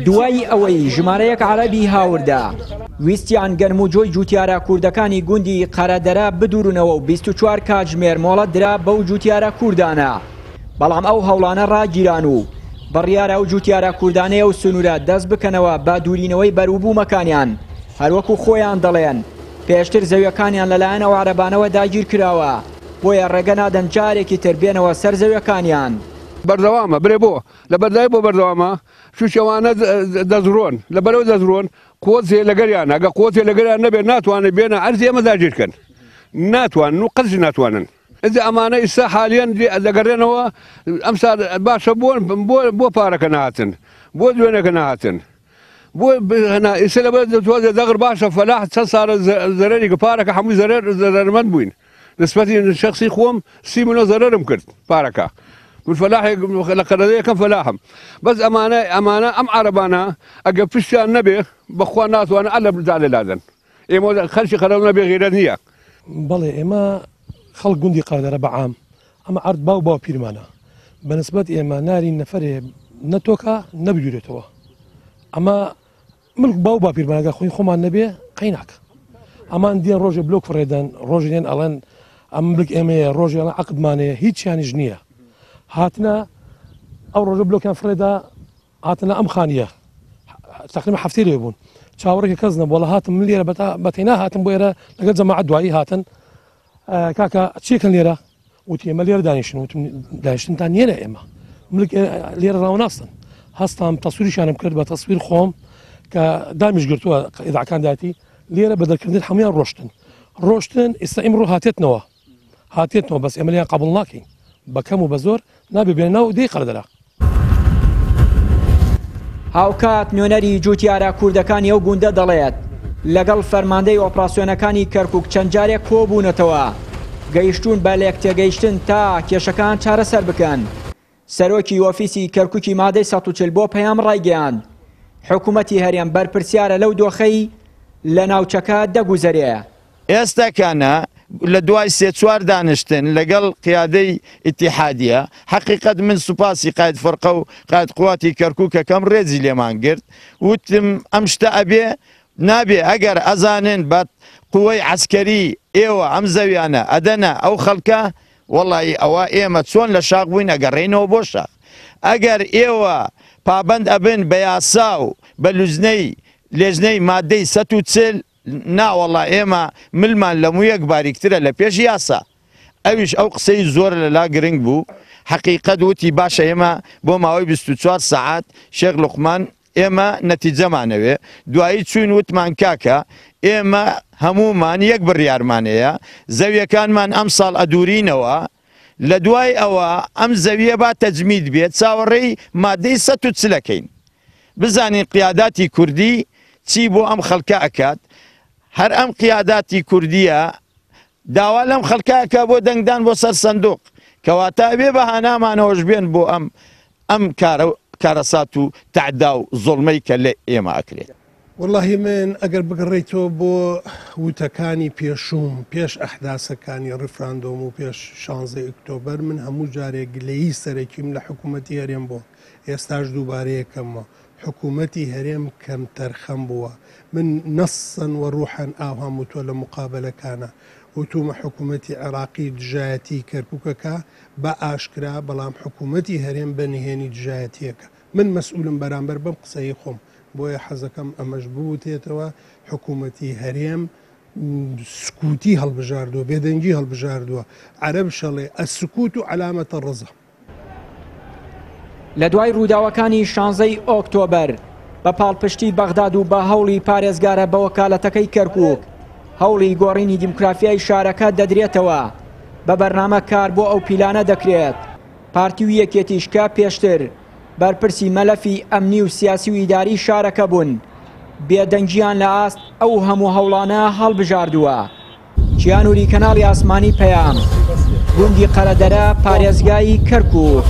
دوای ئەوەی ژمارەیەک عەرەبی هاوردە، ویستیان گەنم و جۆی جووتیارە کوردەکانی گوندی قەرەدەرە بدورنەوە و 24 کاتژمێر مۆڵەت درا بەو جووتیارە کوردانە، بەڵام ئەو هەوڵانە ڕاگیران و بڕیارە ئەو جووتیارە کوردانەی ئەو سنوورە دەست بکەنەوە بە دوورینەوەی بەروبوومەکانیان، هەروەکو خۆیان دەڵێن پێشتر زەویەکانیان لەلایەن ئەو عەرەبانەوە داگیرکراوە، بۆیە ڕێگە نادەن جارێکی تر بێنەوە سەر زەویەکانیان. بەردەوامە برێ بۆ لەبەردای بۆ بەردەوامە چونکی ئەوانە دەستڕۆن لەبەرەوە دەستڕۆن قوت هەیە لەگەریان ئەگە قوت هەیە لەگەریان نەبێت ناتوانێت بێنە ئەرزی ئێمە داگیرکەن ناتوانن و قەتش ناتوانن ئینجا ئەمانە ئیستا حالیان دەگەڕێنەوە ئەم سال باشە بۆ بۆ بۆ پارەکە نهاتن بۆ دوێنەکە نهاتن بۆ ئیستا لەبەر تۆزێ دەغر باشە فەلاح چەند سالە زەرەری پارەکە هەمووی زەرەر زەرەرمەند بووین نسبەتی شەخسی خۆم سی ملیۆن زەرەرم کرد پارەکە من فەلاحێک لە قەرەدە یەکەم فەلاحم بەس ئەمانە ئەمانە ئەم عەرەبانە ئەگە پشتیان نەبێ بەخوا ناتوانن ئەلە دالێ لادەن ئێمە خەلکی قەرەو نەبێ غیرەت نییە. بەڵێ ئێمە خەڵک گوندی قەرەدەرە بە عام ئەمە عەرد باو باو پیرمانە بە نسبەت ئێمە نارین نەفەرێ نە تۆکا نە بدورێتەوە ئەمە ملک باو باپیرمان ئەگەر خۆی خۆمان نەبێ قەیناکە ئەمان دێن ڕۆژێ بلۆک فڕێدەن ڕۆژێ دێن ئەڵێن ئەم ملک ئێمەیە ڕۆژێ ئەڵێن عەقدمانەیە هیچیانیش نییە هاتنە ئەو ڕۆژە بلۆکیان فڕێدا هاتنە ئەم خانیە تقریبا هەفتەی لێ بوون چاوەڕێکە کەس نەبوو وەڵا هاتم من لێرە بەتەینا هاتم بۆ ئێرە لەگەڵ جەماعەت دوایی هاتن کاکە چیەکەن لێرە وتی ئێمە لێرە دانیشن وتم دانیشتنتان نییە لە ئێمە ملک لێرە ڕاوناستن هەستام تەسویریشانم کرد بە تەسویر خۆم کە دامیش گرتووە ئیدعاکان داتی لێرە بە دەرکردن هەمویان ڕۆشتن ڕۆشتن ئێستا ئیمڕۆ هاتێتنەوە هاتێتنەوە بەس ئێمە لێیان قبوڵ ناکەین بە کەم و بە زۆر نابێ بێنە ناو دێی قەرەدەرە. هاوکات نوێنەری جوتیارە کوردەکانی ئەو گوندە دەڵێت، لەگەڵ فەرماندەی ئۆپراسیۆنەکانی کەرکوک چەند جارێک کۆبوونەتەوە، گەیشتوون بە لێکتێگەیشتن تا کێشەکان چارەسەر بکەن. سەرۆکی ئۆفیسی کەرکوکی مادەی 140 بۆ پەیام ڕایگەیاند، حکومەتی هەرێم بەرپرسیارە لەو دۆخەی لە ناوچەکە دەگوزەرێ. ئێستاکانە لە دوای سێ چوار دانشتن لەگەڵ قیادەی ئیتیحادیە، حەقیقەت من سوپاسی قاید فرقە و قاید قواتی کەرکوک ئەکەم ڕێزی لێمان گرت وتم ئەم شتە ئەبێ نابێ ئەگەر ئەزانن بە قوەی عەسکەری ئێوە ئەم زەویانە ئەدەنە ئەو خەڵکە وەڵایی ئەوە ئێمە چۆن لە شاخ بووین ئەگەڕێینەوە بۆ شاخ ئەگەر ئێوە پابەند ئەبن بە یاسا و بە لوجنەی لێژنەی مادەی 140 ناوەڵا ئێمە ملمان لە مویەک باریکترە لە پێش یاسا. ئەویش ئەو قسەی زۆر لەلا گرنگ بوو، حەقیقەت وتی باشە ئێمە بۆ ماوەی 24 سەعات شێخ لوقمان ئێمە نەتیجەمان ئەوێ، دوایی چووین وتمان کاکە ئێمە هەموومان یەک بڕیارمان هەیە زەویەکانمان ئەمساڵ ئەدورینەوە، لە دوای ئەوە ئەم زەویە با تەجمید بێت چاوەڕێی مادەی 140 ئەکەین. بزانین قیاداتی کوردی چی بۆ ئەم خەڵکە ئەکات، هەر ئەم قیاداتی کوردیە داوا لەم خەڵکە ئەکا بۆ دەنگدان بۆ سەر سندوق، کەواتە ئەبێ بە هانامانەوەش بێن بۆ ئەم ئەم کارە کارەسات و تەعدا و زوڵمەی کە لە ئێمە ئەکرێت. وەڵاهی من ئەگەر بگەڕێیتەوە بۆ وتەکانی پێشووم پێش ئەحداسەکانی ڕیفراندۆم و پێش شانزەی ئۆکتۆبەر من هەموو جارێک گلەیی سەرەکیم لە حکوومەتی هەرێم بووە ئێستاش دووبارەیەکەمەوە حکوومەتی هەرێم کەمتەرخەم بووە من نەسەن و ڕوحەن ئاوهام وتووە لە مقابەلەکانە وتومە حکوومەتی عێراقی دژایەتی کەرکووکەکە بە ئاشکرا بەڵام حکوومەتی هەرێم بە نهێنی دژایەتیەکە من مەسئولم بەرامبەر بەم قسەی خۆم بۆیە حەزەکەم ئەمەش بوتێتەوە حکوومەتی هەرێم سکوتی هەڵبژاردووە بێدەنگی هەڵبژاردووە عەرەب شەڵێ السکوت علامە الرضا. لە دوای ڕووداوەکانی شانزەی ئۆکتۆبەر بە پاڵپشتی بەغداد و بە هەوڵی پارێزگارە بەوەکالەتەکەی کەرکوک هەوڵی گۆڕینی دیموکرافیای شارەکە دەدرێتەوە بە بەرنامە کار بۆ ئەو پیلانە دەکرێت پارتی و یەکێتیش کە پێشتر بەرپرسی مەلەفی ئەمنی و سیاسی و ئیداری شارەکە بوون، بێدەنگییان لە ئاست ئەو هەموو هەوڵانە هەڵبژاردووە. چیانوری کەناڵی ئاسمانی پەیام، گوندی قەرەدەرە، پارێزگای کەرکووک.